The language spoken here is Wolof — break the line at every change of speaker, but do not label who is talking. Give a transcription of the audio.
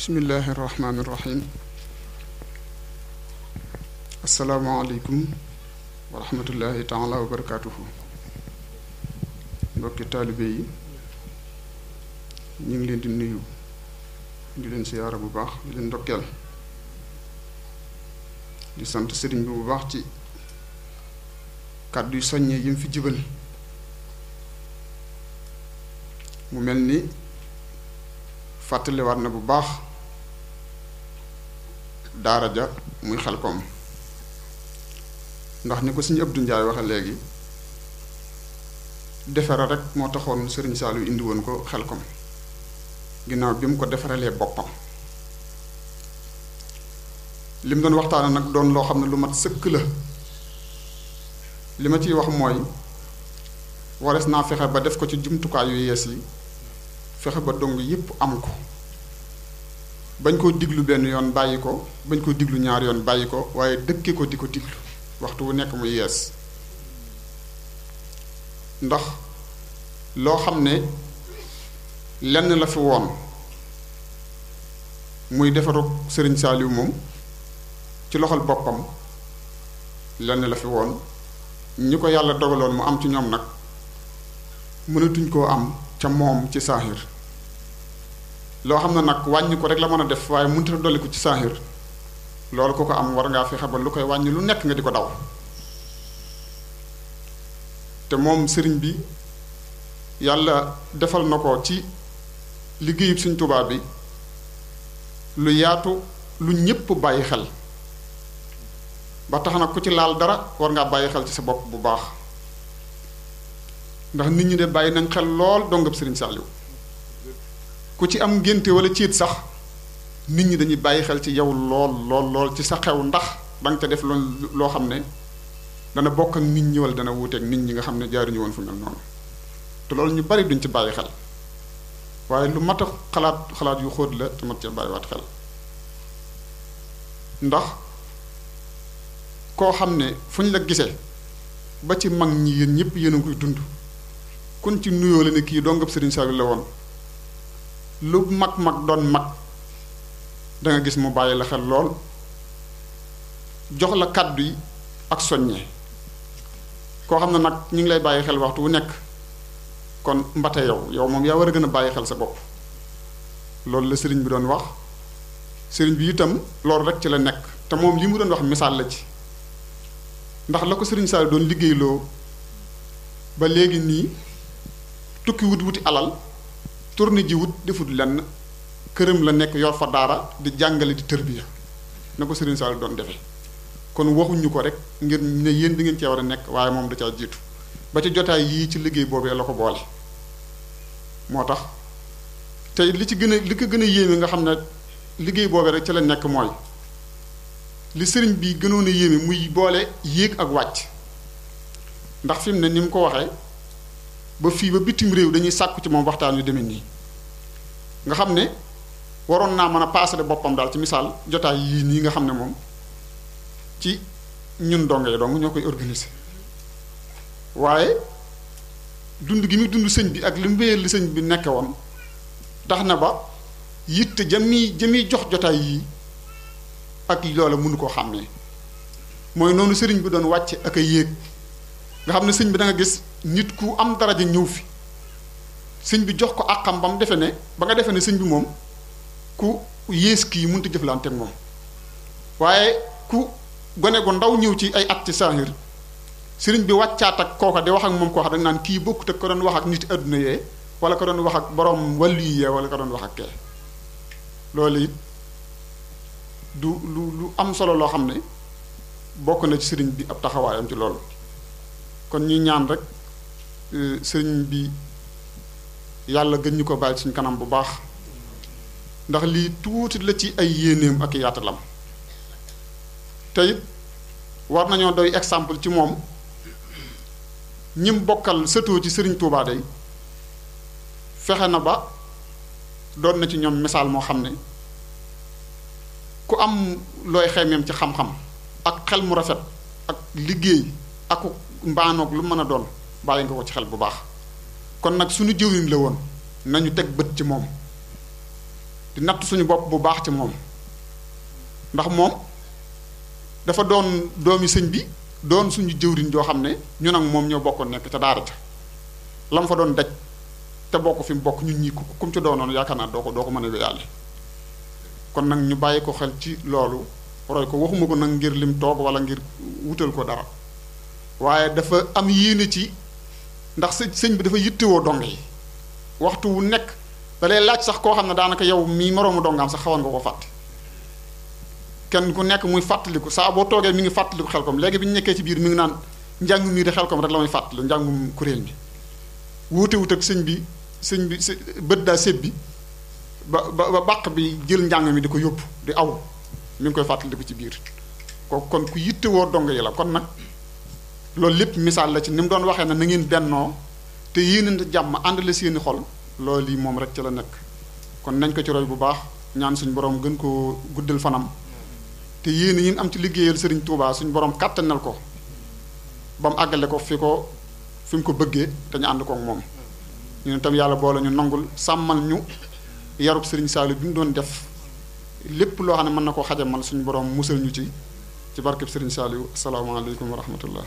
bismillahi irrahmani irrahim asalaamaaleykum wa rahmatullahi taala wa barakatuhu mbokki taalibe yi ñu ngi leen di nuyu di leen siyaara bu baax di leen ndokkeel di sant sëriñ bi bu baax ci kàddu yu soññee yi mu fi jibal mu mel ni fàttaliwaat na bu baax daara ja muy Xelkom ndax ni ko suñu Abdou Ndiaye waxe léegi defara rek moo taxoon Sëriñ Saliou indi woon ko Xelkom ginnaaw bi mu ko defaralee boppam li mu doon waxtaane nag doon loo xam ne lu mat sëkk la li ma ciy wax mooy warees naa fexe ba def ko ci jumtukaay yu yees yi fexe ba dong yépp am ko bañ koo diglu benn yoon bàyyi ko bañ koo diglu ñaar yoon bàyyi ko waaye dëkke ko di ko diglu waxtu wu nekk muy yees ndax loo xam ne lenn la fi woon muy defaru Sëriñ Saliou moom ci loxol boppam lenn la fi woon ñi ko yàlla dogaloon mu am ci ñoom nag mënatuñ koo am ca moom ci saahir loo xam ne nag wàññi ko rek la mën a def waaye mënut a dolli ko ci saahir loolu ku ko am war ngaa fexe ba lu koy wàññi lu nekk nga di ko daw te moom sëriñ bi yàlla defal na ko ci liggéeyub Sëriñ Tuubaa bi lu yaatu lu ñépp bàyyi xel ba tax na ku ci laal dara war ngaa bàyyi xel ci sa bopp bu baax ndax nit ñi de bàyyi nañ xel lool dongab Sëriñ Saliou ku ci am ngénte wala ciit sax nit ñi dañuy bàyyi xel ci yow lool ci sa xew ndax danga ca def loo xam ne dana bokk ak nit ñi wala dana wuuteeg nit ñi nga xam ne jaaruñu woon fu mel noonu te loolu ñu bari duñ ci bàyyi xel waaye lu mat a xalaat yu xóot la te mat cee bàyyiwaat xel ndax koo xam ne fu ñu la gisee ba ci mag ñi yéen ñëpp yéen a koy dund kun ci nuyoo la ne kii dongab Sëriñ Saliou la woon lu mag doon mag danga gis mu bàyyi la xel lool jox la kàddu yi ak soññe koo xam ne nag ñu ngi lay bàyyi xel waxtu wu nekk kon mbate yow moom yaa war a gën a bàyyi xel sa bopp loolu la sëriñ bi doon wax sëriñ bi itam loolu rek ci la nekk te moom li mu doon wax misaal la ci ndax la ko Sëriñ Saliou doon liggéeyloo ba léegi nii tukki wuti alal tourné ji wut defut lenn këram la nekk yor fa daara di jàngale di tërbiya na ko Sëriñ Saliou doon defee kon waxuñu ko rek ngir ne yéen di ngeen cee war a nekk waaye moom da caa jiitu ba ci jotaay yii ci liggéey boobee la ko boole moo tax tey li ko gën a yéeme nga xam ne liggéey boobee rek ci la nekk mooy li sëriñ bi gënoon a yéeme muy boole yéeg ak wàcc ndax fi mu ne ni mu ko waxee ba fii ba bitim réew dañuy sàkku ci moom waxtaan yu demee nii nga xam ne waroon naa mën a paasale boppam daal ci misaal jotaay yii nii nga xam ne moom ci ñun donge yi dong ñoo koy organiser waaye dund gi muy dund sëñ bi ak li mu wéyal li sëñ bi nekke woon tax na ba yitte jami jox jotaay yii ak loola mënu koo xàmmee mooy noonu sëriñ bi doon wàcce ak a yéeg nga xam ne sëñ bi da nga gis nit ku am daraja ñëw fi sëñ bi jox ko àqam ba mu defe ne ba nga defe ne sëñ bi moom ku yées kii mënut a jëflante ak moom waaye ku gone gu ndaw ñëw ci ay at ci saahir sëriñ bi wàccaat ak kooka di wax ak moom koo xam dañ naan kii bokkut ak ko doon wax ak nit àdduna yee wala ko doon wax ak borom wàllu yee wala ko doon wax ak kee loolu it du lu am solo loo xam ne bokk na ci sëriñ bi ab taxawaayam ci loolu kon ñuy ñaan rek sëriñ bi yàlla gën ñu ko bàyyi suñ kanam bu baax ndax lii tuuti la ci ay yéeneem ak yaatalam te it war nañoo doy exemple ci moom ñim bokkal sëtoo ci sëriñ Touba day fexe na ba doon na ci ñoom misaal moo xam ne ku am looy xeemeem ci xam-xam ak xel mu rafet ak liggéey ak mbaanoog lu mën a doon bàyyi nga ko ci xel bu baax kon nag suñu jëwriñ la woon nañu teg bët ci moom di natt suñu bopp bu baax ci moom ndax moom dafa doon doomi sëñ bi doon suñu jëwriñ joo xam ne ñun ak moom ñoo bokkoon nekk ca daara ja la mu fa doon daj te bokk fi mu bokk ñun ñii kum ci doonoon yaakaar naa doo ko mën a wéyaale kon nag ñu bàyyi ko xel ci loolu roy ko waxuma ko nag ngir lim toog wala ngir wutal ko dara waaye dafa am yéene ci ndax sëñ bi dafa yittewoo dong yi waxtu wu nekk da lay laaj sax koo xam ne daanaka yow mii moroomu dongaam sax xawoon nga ko fàtte kenn ku nekk muy fàttaliku saa boo toogee mi ngi fàttaliku Xelkom léegi bi ñu nekkee ci biir mi ngi naan njàng mii de Xelkom rek la may fàttali njàngum kuréel mi wuute wut ak sëñ bi bët daa séb bi ba bàq bi jël njàng mi di ko yóbbu di aw mi ngi koy fàttaliku ci biir kooku kon ku yittewoo dong yi la kon nag loolu lépp misaal la ci ni mu doon waxee ne na ngeen bennoo te yéenante jàmm àndale seeni xol loolu yi moom rek ci la nekk kon nañ ko ci roy bu baax ñaan suñu borom gën koo guddal fanam te yéen ñi am ci liggéeyal Serigne Touba suñu borom kàttanal ko ba mu àggale ko fi mu ko bëggee te ñu ànd koog moom ñun tam yàlla boole ñu nangul sàmmal ñu yarub Serigne Saliou bi mu doon def lépp loo xam ne mën na koo xajamal suñu borom musal ñu ci barkeb Serigne Saliou asalaamaaleykum wa rahmatullah